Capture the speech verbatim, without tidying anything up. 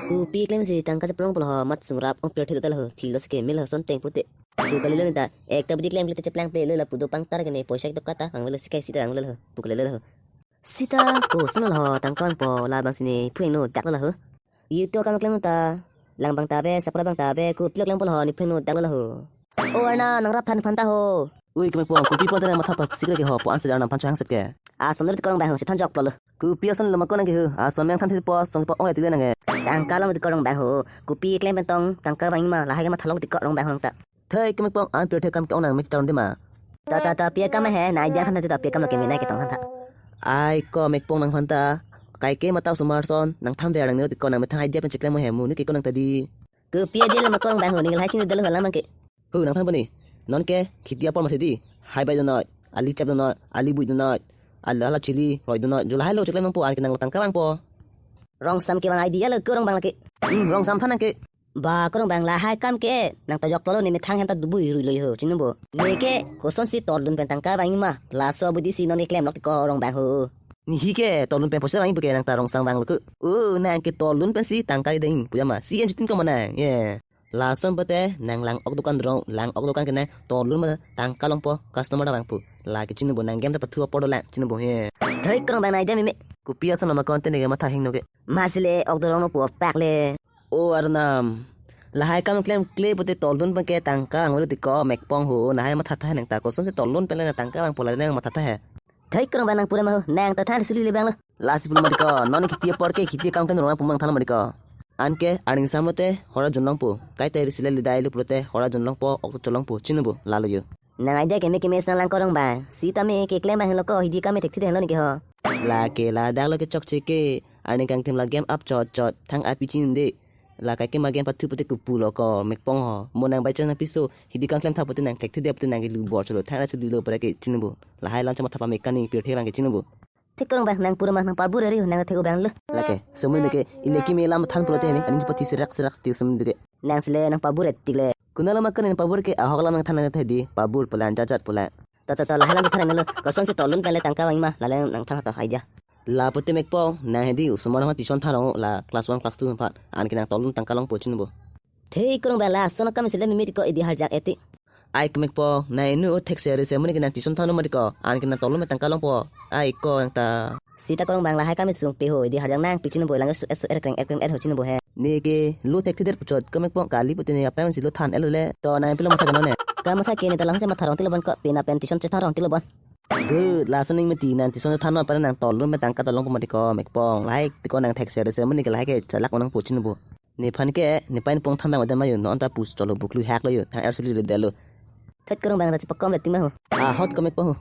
Kopi klemsi tangka cheprong pulo ho, mat sungrap ong pirthe dotalo ho, thilo sike mil ho son teng pute. Pu kalilo neta, ekta bidi klemkle te cheplangple lo lapu do pangtar kene poisa ketok kata vangvelo sikai sita vangvelo ho, pu kalilo ho. Sita koson lo ho, tangka vangpo labang si ne phueng no daklo ho. Yu to kam klem ta, lang bang ta be, sapra bang ta be, kopilo klem pulo ho, ne phueng no daklo ho. O arna, nangrap than phan ta ho. Ui, kemekpong, kopi pon tene matha pas sikre ke ho, po ansi arna phan chang sep ke. Ason lo ti korong bang ho, si than jok pulo. Kopi ason lo ma ko nang ke ho, ason meng than thi po, song po ong le ti le nang ke. Tangka long ti korong bang ho, kopi klem pen tong, tangka vang ma, lahai ke matha long ti korong bang ho ta. Thei kemekpong an pirthe kam ke ong nang me chitaron de ma. Ta ta ta pi akam he, na idea than ta pi akam lo ke me nai ke tong than tha. Ai ko mekpong nang phan ta, kaike matau sumar son, nang tham ver nang nero ti ko nang methang idea pen cheklem mo he mu, ne ke ko nang ta di. Kopi idea lo ma korong bang ho, ne lahai chinidetlo ho lamang ke. Ho nang than pani. Non ke, khiti apor masi di. Hai bai donoi, ali chap donoi, ali bui donoi, ala ala chili, roi donoi, jo lahai lo cheklem nangpo, an ke nang tangka vangpo. Rongsam ke vang idea lo korong bang lake. Hmm, rongsam than nang ke. Ba korong bang lahai kam ke, nang ta jok pulo ne methang hem ta dubui rui lo ho, chinumbo. Ne ke, kosonsi tordun pen tangka vang ma, laso budi si non ke klem lok ti korong bang ho. Ne hi ke, tordun pen poisa vang pu ke nang ta rongsam vang lo ke. O, nang ke tordun pensi tangka ding, puja ma, si en chutin ko ma nang, ye. Lason pute nang lang ok dukan drong, lang ok dukan ke nang tordun ma tangka longpo, customer ta vangpo. La ke chinumbo nang game ta pathu apor do lang, chinumbo he. Thoi korong bang na idea meme. Kopi ason lo ma ko ante ne ke matha hing no ke. Masile ok drong no pu pak le. O arnam. Lahai kam klemkle pute tordun pen ke tangka vanglo ti ko mekpong ho, lahai matha tha nang ta kosonsi tordun pen le nang tangka vangpo la nang matha tha he. Thoi korong bang nang pura ma ho, nang ta than suli le bang lo. Lasi pulo ma ti ko, non khiti apor ke khiti kam ke nang pumang than ma ti ko. An ke, arning samote, hora junlongpo. Kaita ri sila lidai lo pulote, hora junlongpo, ok cholongpo, chinumbo, lalo yo. Nang idea keme keme sang lang korong bang. Sita me ke klem bang lo ko, hidi kam me thekthi de lo ne ke ho. La ke, ladak lo ke chokche ke, arning kangthim la game up chot chot, thang api chin de. La kaike ma game pathu pute kopu lo ko, mekpong ho. Mo nang bai chang nang piso, hidi kam klem tha pute nang thekthi de pute nang ke lu bor cholo, thang la suli lo pura ke chinumbo. Lahai lam chama thapa mekanik pirthe bang ke chinumbo. Thik korong bang nang pura ma nang parbur ri nang thek bang lo. Lake, sumun deke, ileki me lam than pulote ne, aning pati serak serak ti sumun deke. Nang sile nang parbur tik le. Kuna lam akan nang parbur ke ahok lam nang than nang thedi, parbur pulan jajat pulan. Ta ta ta lahai lam than nang lo, kosonsi tordun pen le tangka vang ma, lale nang than to idea. La pute mekpong, nang hedi, usumar ma tuition than rong la class one class two phat, an ke nang tordun tangka longpo chinumbo. Thei korong bang lason akam sile mimi ti ko idi harjak eti. Ai kemekpong, nang inu o thek seri se muni ke nang tuition than ma ti ko, an ke nang tordun pen tangka longpo. Ai ko nang ta. Sita korong bang lahai kam sung pe ho, idi harjak nang pi chinumbo lang su su er kreng er kreng er ho chinumbo he. Ne ke, lo thekthi det puchot, kemekpong kali pute ne apram si lo than elo le. To nang pilo masa kano ne. Ka masa ke ne ta lang se matha rong ti lo bon ko, pina pen tuition chethan rong ti lo bon. Good, lason ning mati nang tuition than ma para nang tordun pen tangka ta longpo ma ti ko, mekpong. Lahai ti ko nang thek seri se muni ke lahai ke chalak nangpo chinumbo. Nephan ke, nepai nepong tham bang odan ma yo, non ta pus cholo buklu hak lo yo, hang er suli le delo. Thot korong bang ta chepakom le ti ma ho. Ah, hot kemekpong ho.